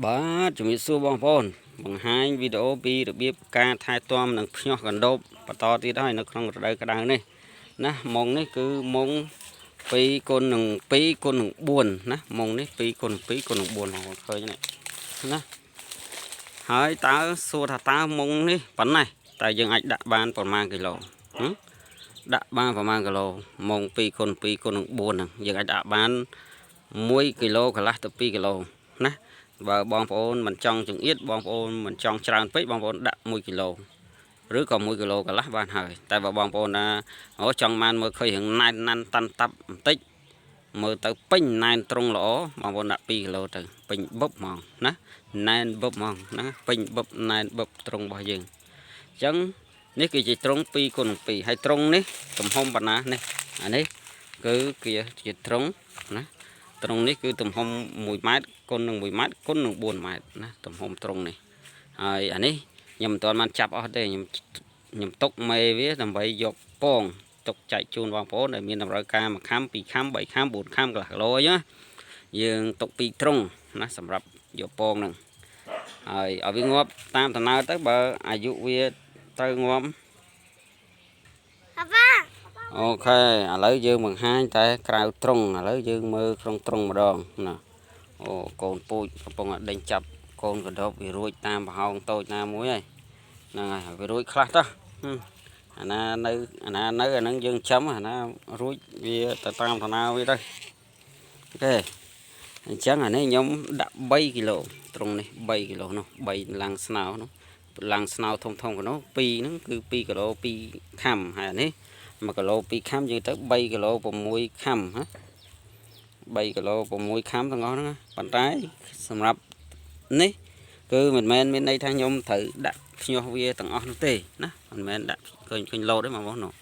បាទជំរាបសួរបងប្អូនបង្ហាញវីដេអូពីរបៀបការថែទាំនិងភ្ញាស់កណ្ដូបបន្តទៀតហើយនៅក្នុងរដូវក្តៅនេះណាមុងនេះគឺមុង2គុណនឹង2គុណនឹង4ណាមុងនេះ2គុណ2គុណនឹង4បងប្អូនឃើញនេះណាហើយតើសួរថាតើមុងនេះប៉ុណ្ណេះតើយើងអាចដាក់បានប្រមាណគីឡូដាក់បានប្រមាណគីឡូមុង2គុណ2គុណនឹង4ហ្នឹងយើងអាចដាក់បាន1គីឡូកន្លះទៅ2គីឡូណាបើបងប្អូនមិនចង់ចង្អៀតបងប្អូនមិនចង់ច្រើនពេកបងប្អូនដាក់1គីឡូឬក៏1គីឡូកន្លះបានហើយតែបើបងប្អូនណាអូចង់បានមើលឃើញរឿងណែនណាន់តាន់តាប់បន្តិចមើលទៅពេញណែនត្រង់ល្អបងប្អូនដាក់2គីឡូទៅពេញបឹបហ្មងណាណែនបឹបហ្មងណាពេញបឹបណែនបឹបត្រង់របស់យើងអញ្ចឹងនេះគឺជាត្រង់2គុណ2ហើយត្រង់នេះទំហំប៉ុណ្ណានេះអានេះគឺជាត្រង់ណាត្រង់នេះគឺទំហំ1ម៉ែត្រគុណនឹង1ម៉ែត្រគុណនឹង4ម៉ែត្រណាទំហំត្រង់នេះហើយអានេះខ្ញុំមិនទាន់បានចាប់អស់ទេខ្ញុំខ្ញុំទុកមេវាដើម្បីយកពងទុកចែកជូនបងប្អូនដែលមានតម្រូវការមួយខាំពីរខាំ3ខាំ4ខាំកន្លះគីឡូអីណាយើងទុកពីរត្រង់ណាសម្រាប់យកពងហ្នឹងហើយឲ្យវាងាប់តាមដំណើរទៅបើអាយុវាត្រូវងាប់ ប៉ាប៉ា OK ឥឡូវយើងបង្ហាញតែក្រៅត្រង់ឥឡូវយើងមើលក្នុងត្រង់ម្ដងណាអូកូនពូជកំពុងតែដេញចាប់កូនកណ្ដប់វារួចតាមប្រហោងតូចណាមួយហើយហ្នឹងហើយវារួចខ្លះតោះអាណានៅអាណានៅអាហ្នឹងយើងចាំអាណារួចវាទៅតាមដំណើរវាទៅOK អញ្ចឹងអានេះខ្ញុំដាក់3គីឡូត្រង់នេះ3គីឡូនោះ3ឡាំងស្នោនោះឡាំងស្នោធំធំកនោះ2ហ្នឹងគឺ2គីឡូ2ខាំហើយអានេះ1គីឡូ2ខាំយើងទៅ3គីឡូ6ខាំហ៎3គីឡូ6ខាំទាំងអស់ហ្នឹងប៉ុន្តែសម្រាប់នេះគឺមិនមែនមានន័យថាខ្ញុំត្រូវដាក់ភ្ញាស់វាទាំងអស់នោះទេណាមិនមែនដាក់ឃើញឃើញលោតទេបងប្អូននោះ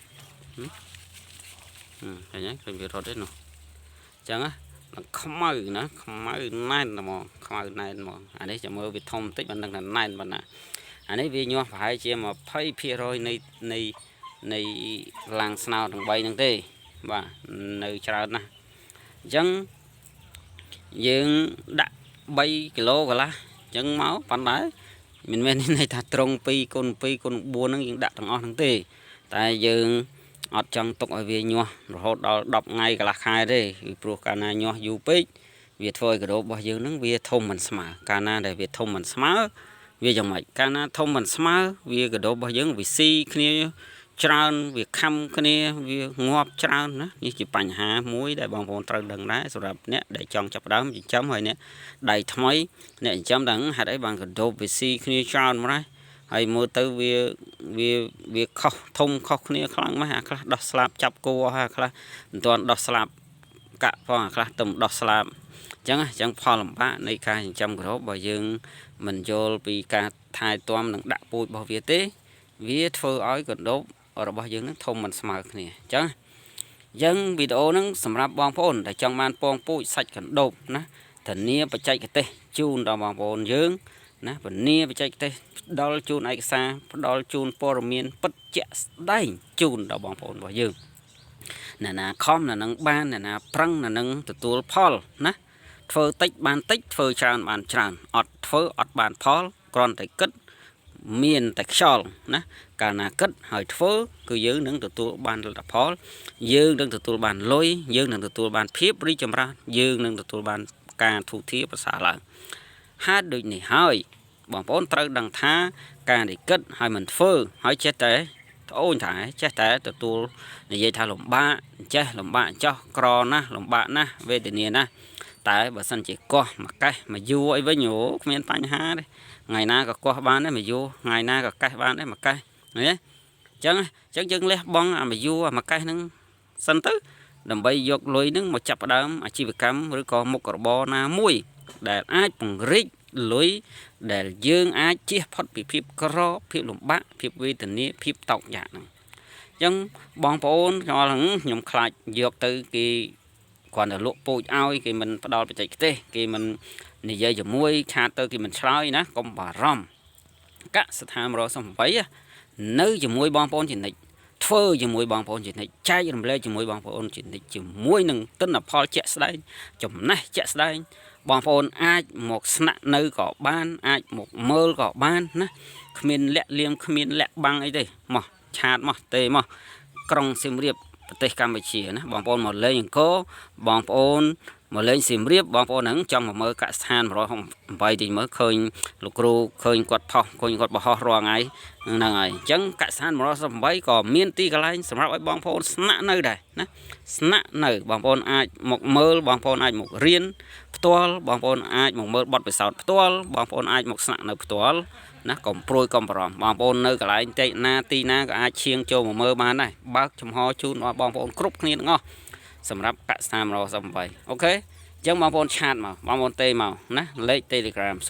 ឃើញហើយឃើញវារត់ទេនោះអញ្ចឹងណាខ្មៅណាខ្មៅណែនហ្មងខ្មៅណែនហ្មងអានេះចាំមើលវាធំបន្តិចបានដឹងថាណែនប៉ុណ្ណាអានេះវាញាស់ប្រហែលជា20%នៃនៃនៃឡាំងស្នោទាំង3ហ្នឹងទេបាទនៅច្រើនណាស់អញ្ចឹងយើងដាក់3គីឡូកន្លះអញ្ចឹងមកប៉ុន្តែមិនមែនន័យថាត្រង់2គុណ2គុណ4ហ្នឹងយើងដាក់ទាំងអស់ហ្នឹងទេតែយើងអត់ចង់ទុកឲ្យវាញាស់រហូតដល់10ថ្ងៃកន្លះខែទេពីព្រោះកាលណាញាស់យូរពេកវាធ្វើឲ្យកណ្ដូបរបស់យើងហ្នឹងវាធំមិនស្មើកាលណាដែលវាធំមិនស្មើវាយ៉ាងម៉េចកាលណាធំមិនស្មើវាកណ្ដូបរបស់យើងវាស៊ីគ្នាច្រើនវាខំគ្នាវាងាប់ច្រើនណានេះជាបញ្ហាមួយដែលបងប្អូនត្រូវដឹងដែរសម្រាប់អ្នកដែលចង់ចាប់ផ្ដើមចិញ្ចឹមហើយអ្នកដៃថ្មីអ្នកចិញ្ចឹមដឹងហេតុអីបានកណ្ដូបវាស៊ីគ្នាច្រើនម្ល៉េះហើយមើលទៅវាវាវាខុសធំខុសគ្នាខ្លាំងម៉េះអាខ្លះដោះស្លាបចាប់គោអស់អាខ្លះមិនទាន់ដោះស្លាបកាក់ផងអាខ្លះទៅដោះស្លាបអញ្ចឹងអញ្ចឹងផលលំបាកនៃការចិញ្ចឹមកណ្ដូបបើយើងមិនយល់ពីការថែទាំនិងដាក់ពូជរបស់វាទេវាធ្វើឲ្យកណ្ដូបរបស់យើងនឹងធំមិនស្មើគ្នាអញ្ចឹងអញ្ចឹងវីដេអូហ្នឹងសម្រាប់បងប្អូនដែលចង់បានពងពូជសាច់កណ្ដូបណាធានាបច្ចេកទេសជូនដល់បងប្អូនយើងណាពនាបច្ចេកទេសផ្ដល់ជូនឯកសារផ្ដល់ជូនព័ត៌មានពិតជាក់ស្ដែងជូនដល់បងប្អូនរបស់យើងអ្នកណាខំអ្នកនឹងបានអ្នកណាប្រឹងអ្នកនឹងទទួលផលណាធ្វើតិចបានតិចធ្វើច្រើនបានច្រើនអត់ធ្វើអត់បានផលគ្រាន់តែគិតមានតែខ្យល់ណាកាលណាគិតហើយធ្វើគឺយើងនឹងទទួលបានលទ្ធផលយើងនឹងទទួលបានលុយយើងនឹងទទួលបានភាពរីកចម្រើនយើងនឹងទទួលបានការធូរធារប្រសើរឡើងហេតុដូចនេះហើយបងប្អូនត្រូវដឹងថាការដែលគិតហើយមិនធ្វើហើយចេះតែត្អូញថាចេះតែទទួលនិយាយថាលំបាកចេះលំបាកចោះក្រណាស់លំបាកណាស់វេទនាណាស់តែបើសិនជាកោះមកកេះមកយួរអីវិញអូគ្មានបញ្ហាទេថ្ងៃណាក៏កោះបានដែរមកយួរថ្ងៃណាក៏កេះបានដែរមកកេះណាអញ្ចឹងអញ្ចឹងយើងលះបង់អាមកយួរអាមកកេះហ្នឹងសិនទៅដើម្បីយកលុយហ្នឹងមកចាប់ផ្ដើមអាជីវកម្មឬក៏មុខរបរណាមួយដែលអាចពង្រីកលុយដែលយើងអាចជៀសផុតពីភាពក្រភាពលំបាកភាពវេទនាភាពតោកយ៉ាកហ្នឹងអញ្ចឹងបងប្អូនខ្ញុំខ្លាចយកទៅគេគ្រាន់តែលក់ពូជឲ្យគេមិនផ្ដល់បច្ចេកទេសគេមិននិយាយជាមួយឆាតទៅគេមិនឆ្លើយណាកុំបារម្ភកសិដ្ឋាន138នៅជាមួយបងប្អូនជានិច្ច ធ្វើជាមួយបងប្អូនជានិច្ចចែករំលែកជាមួយបងប្អូនជានិច្ចជាមួយនឹងទិន្នផលជាក់ស្ដែងចំណេះជាក់ស្ដែងបងប្អូនអាចមកស្នាក់នៅក៏បានអាចមកមើលក៏បានណាគ្មានលាក់លៀមគ្មានលាក់បាំងអីទេមក chat មកទេមកក្រុងសៀមរាបប្រទេសកម្ពុជាណាបងប្អូនមកលេងអង្គរបងប្អូនមកលេងសៀមរាបបងប្អូនហ្នឹងចង់មកមើលកសិដ្ឋាន168ទីមើលឃើញលោកគ្រូឃើញគាត់ផុសឃើញគាត់បរោះរាល់ថ្ងៃហ្នឹងហើយអញ្ចឹងកសិដ្ឋាន168ក៏មានទីកន្លែងសម្រាប់ឲ្យបងប្អូនស្នាក់នៅដែរណាស្នាក់នៅបងប្អូនអាចមកមើលបងប្អូនអាចមករៀនផ្ទាល់បងប្អូនអាចមកមើលបទពិសោធន៍ផ្ទាល់បងប្អូនអាចមកស្នាក់នៅផ្ទាល់ណាកុំព្រួយកុំបារម្ភបងប្អូននៅកន្លែងតិចណាទីណាក៏អាចឈៀងចូលមកមើលបានដែរបើកចំហជូនដល់បងប្អូនគ្រប់គ្នាទាំងអស់សម្រាប់កសិដ្ឋាន168OK អញ្ចឹងបងប្អូន chat មកបងប្អូនទេមកណាលេខ Telegram 066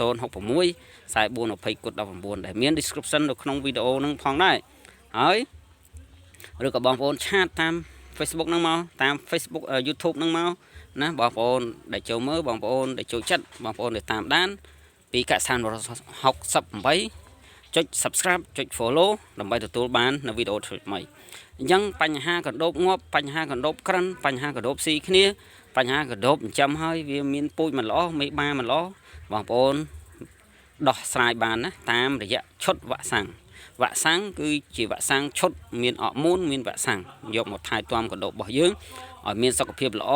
44 20គុត19ដែលមាន description នៅក្នុងវីដេអូហ្នឹងផងដែរហើយឬក៏បងប្អូន chat តាម Facebook ហ្នឹងមកតាម Facebook YouTube ហ្នឹងមកណាបងប្អូនដែលចូលមើលបងប្អូនដែលចូលចិត្តបងប្អូនដែលតាមដានពីកសិដ្ឋាន168ចុច Subscribe ចុច Follow ដើម្បីទទួលបាននៅវីដេអូថ្មីៗអញ្ចឹងបញ្ហាកណ្ដូបងាប់បញ្ហាកណ្ដូបក្រិនបញ្ហាកណ្ដូបស៊ីគ្នាបញ្ហាកណ្ដូបចិញ្ចឹមហើយវាមានពូជមិនល្អមេបាមិនល្អបងប្អូនដោះស្រាយបានណាតាមរយៈឈុតវ៉ាក់សាំងវ៉ាក់សាំងគឺជាវ៉ាក់សាំងឈុតមានអរម៉ូនមានវ៉ាក់សាំងយកមកថែទាំកណ្ដូបរបស់យើងឲ្យមានសុខភាពល្អ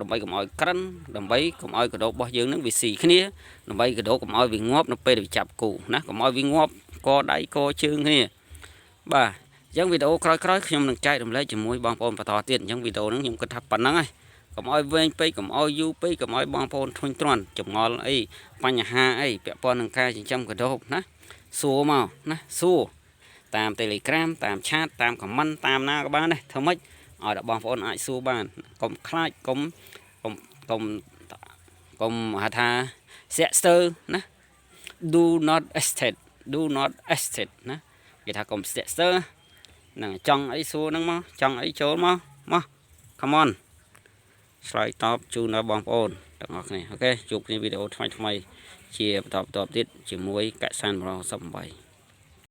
ដើម្បីកុំឲ្យក្រិនដើម្បីកុំឲ្យកណ្ដូបរបស់យើងនឹងវាស៊ីគ្នាដើម្បីកណ្ដូបកុំឲ្យវាងាប់នៅពេលវាចាប់គូណាកុំឲ្យវាងាប់កដៃកជើងគ្នាបាទអញ្ចឹងវីដេអូក្រោយៗខ្ញុំនឹងចែករំលែកជាមួយបងប្អូនបន្តទៀតអញ្ចឹងវីដេអូហ្នឹងខ្ញុំគិតថាប៉ុណ្ណឹងហើយកុំឲ្យវែងពេកកុំឲ្យយូរពេកកុំឲ្យបងប្អូនធុញទ្រាន់ចម្ងល់អីបញ្ហាអីពាក់ព័ន្ធនឹងការចិញ្ចឹមកណ្ដូបណាសួរមកណាសួរតាម Telegram តាម chat តាម comment តាមណាក៏បានដែរធ្វើម៉េចឲ្យដល់បងប្អូនអាចសួរបានកុំខ្លាចកុំកុំកុំកុំហៅថាស្ទាក់ស្ទើរណា do not hesitate, do not hesitate ណាគេថាកុំស្ទាក់ស្ទើរហ្នឹងចង់អីសួរហ្នឹងមកចង់អីចូលមកមក come on ឆ្លើយតបជូនដល់បងប្អូនទាំងអស់គ្នាOK ជួបគ្នាវីដេអូថ្មីថ្មីជាបន្តបន្តទៀតជាមួយកសិដ្ឋាន168